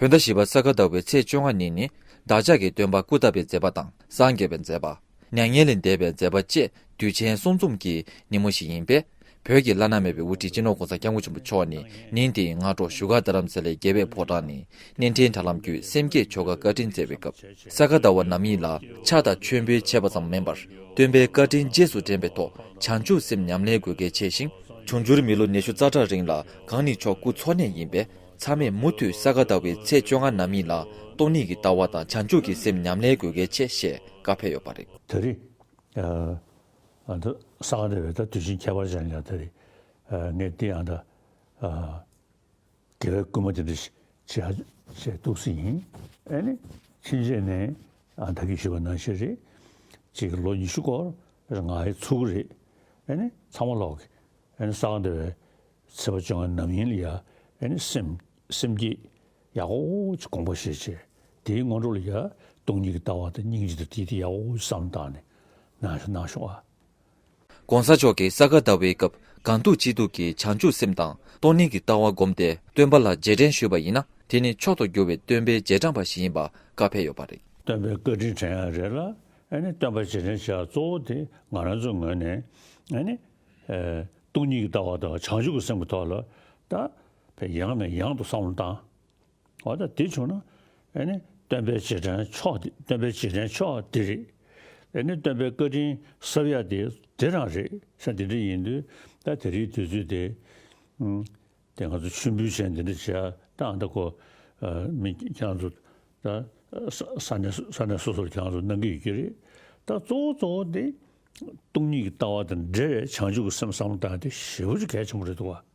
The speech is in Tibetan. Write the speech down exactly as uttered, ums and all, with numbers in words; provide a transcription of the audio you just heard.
བོད་ཟླ་བཞི་པ་ས་ག་ཟླ་བའི་ཚེས་བཅོ་ལྔ་ཉིན་ནི་བདག་ཅག་གི་སྟོན་པ་སྐུ་བལྟ་བའི་མཛད་པ་དང་སངས་རྒྱས་པའི་མཛད་པ། མྱ་ངན་ལས་འདས་པའི་མཛད་པ་བཅས་དུས་ཆེན་གསུམ་འཛོམས་ཀྱི་ཉིན་མོ་ཞིག་ཡིན་པས། བོད་ཀྱི་བླ་ན་མེད་པའི་དབུ་ཁྲིད་སྤྱི་ནོར་༸གོང་ས་༸སྐྱབས་མགོན་ཆེན་པོ་མཆོག་ནི་ཉིན་དེའི་སྔ་དྲོ་བཞུགས་སྒར་རྡ་རམ་ས་ལའི་རྒྱལ་བའི་ཕོ་བྲང་ནས་གནས་འཕྲིན་དྲ་ལམ་བརྒྱུད་སེམས་བསྐྱེད་ཆོ་ག་བཀའ་དྲིན་སྩལ་བའི་སྐབས། ས་ག་ཟླ་བ་ནམ་ཡིན་ལ་ཕྱག་དང་མཆོད་འབུལ་བྱས་པ་ཙམ་མིན་པར། སྟོན་པའི་བཀའ་དྲིན་རྗེས་སུ་དྲན་པའི་ཐོག་བྱང་ཆུབ་སེམས་ཉམས་ལེན་དགོས་གལ་ཆེ་ཞིང་། འབྱུང་འགྱུར་མི་ལོ་ཉི་ཤུ་རྩ་གྲངས་རིང་ལ་གང་ནས་མཆོག་སྐུ་འཚོ་གནས་ཡིན་པས། ཚང་མས་མུ་མཐུད་ས་ག་ཟླ་བའི་ཚེས་བཅོ་ལྔ་ནམ་ཡིན་ལ་སྟོང་ཉིད་ཀྱི་ལྟ་བ་དང་བྱང་ཆུབ་ཀྱི་སེམས་ཉམས་ལེན་དགོས་གལ་ཆེ་ཞེས་བཀའ་ཕེབས་ཡོད་པ་རེད། ད་རེས་ཨ་ད་ས་ག་ཟླ་བའི་ད་དུས་ཆེན་ཁྱད་པར་ཅན་ཡང་ད་རེས་ངས་འདི་ཡང་ད་དགེ་བའི་བསྐུལ་མ་དེ་འདྲ་བྱས་བྱས་འདུག་སེ་ཡིན། ཨ་ནི་ཕྱིན་ཆད་ནས་ཨ་ད་གིན་ཞུས་པ་ནང་བཞིན་རེད། ཅིག་ལོ་ཉི་ཤུ་སྐོར་ང་ཡི་ཚུགས་རེད། ཨ་ནི་ཚང་མ་ལོག་གི་ཨ་ནི་ས་ག་ཟླ་བའི་ཚེས་པ་བཅོ་ལྔ་ནམ་ཡིན་ལ་ཡ་ཨ་ནི་སེམས་སེམས་བསྐྱེད་ཡག་པོ་ཅིག་དགོངས་པ་བཞེས་བྱས། དེའི་སྔོན་འགྲོ་ལ་ཡ་སྟོང་ཉིད་ཀྱི་ལྟ་བ་དང་སྙིང་རྗེ་དང་དེ་དེ་ཡག་པོ་བསམ་བཏང་ནས་གནང་ཤོག་གནང་ཤོག་ཨ། ༸གོང་ས་མཆོག་གིས་ས་ག་ཟླ་བའི་སྐབས་གང་ཐུབ་ཅི་ཐུབ་ཀྱིས་བྱང་ཆུབ་སེམས་དང་སྟོང་ཉིད་ཀྱི་ལྟ་བ་བསྒོམས་ཏེ་སྟོན་པ་ལ་རྗེས་དྲན་ཞུས་པ་ཡིན་ན། དེ་ནི་མཆོག་ཏུ་གྱུར་པའི་སྟོན་པའི་རྗེས་འབྲང་པ་ཞིག་ཡིན་པ་བཀའ་ཕེབས་ཡོད་པ་རེད། སྟོན་པའི་བཀའ་དྲིན་དྲན་ཡ་རེད་ལ། ཨ་ནི་སྟོན་པ་རྗེས་དྲན་བྱ་གཙོ་བོ་དེ་ང་རང་ཚོའི་ངོས་ནས་ཨ་ནི་ཨེ་སྟོང་ཉིད་ཀྱི་ལྟ་བ་དང་བྱང་ཆུབ་ཀྱི་སེམས་ཀྱི་ཐོག་ལ་ད་ཕེ་ཡང་ནས་ཡང་དུ་བསམ་བློ་བཏང་། འོ་ད་དེ་བྱུང་ན་ཨ་ནི་སྟོན་པའི་རྗེས་དྲན་མཆོག་དེ་སྟོན་པའི་རྗེས་དྲན་མཆོག་དེ་རེད། ཨ་ནི་སྟོན་པའི་བཀའ་དྲིན་གསབ་ཡ་དེ་དེ་རང་རེད་ས། དེ་འདྲ་ཡིན་དུས་ད་དེ་རིང་དུས་ཚོད་དེ་ཨུམ། དེ་ང་ཚོ་མཆོད་འབུལ་བྱས་འདི་འདྲ་བྱས་ད་ཨ་ད་ཁོ་མི་ཁྱེད་རང་ཚོ་ད་ས་ས་གནས་ས་གནས་སོ་སོར་ཁྱེད་རང་ཚོ་གནང་གི་ཡོད་ཀྱི་རེད། ད་གཙོ་བོ་གཙོ་བོ་དེ་སྟོང་ཉིད་ཀྱི་ལྟ་བ་དང་འབྲེལ་བའི་བྱང་ཆུབ་ཀྱི་སེམས་བསམ་བློ་བཏང་དེ་ཞེ་པོ་ཅིག་གལ་ཆེན་པོ་རེད་འདུག་བ།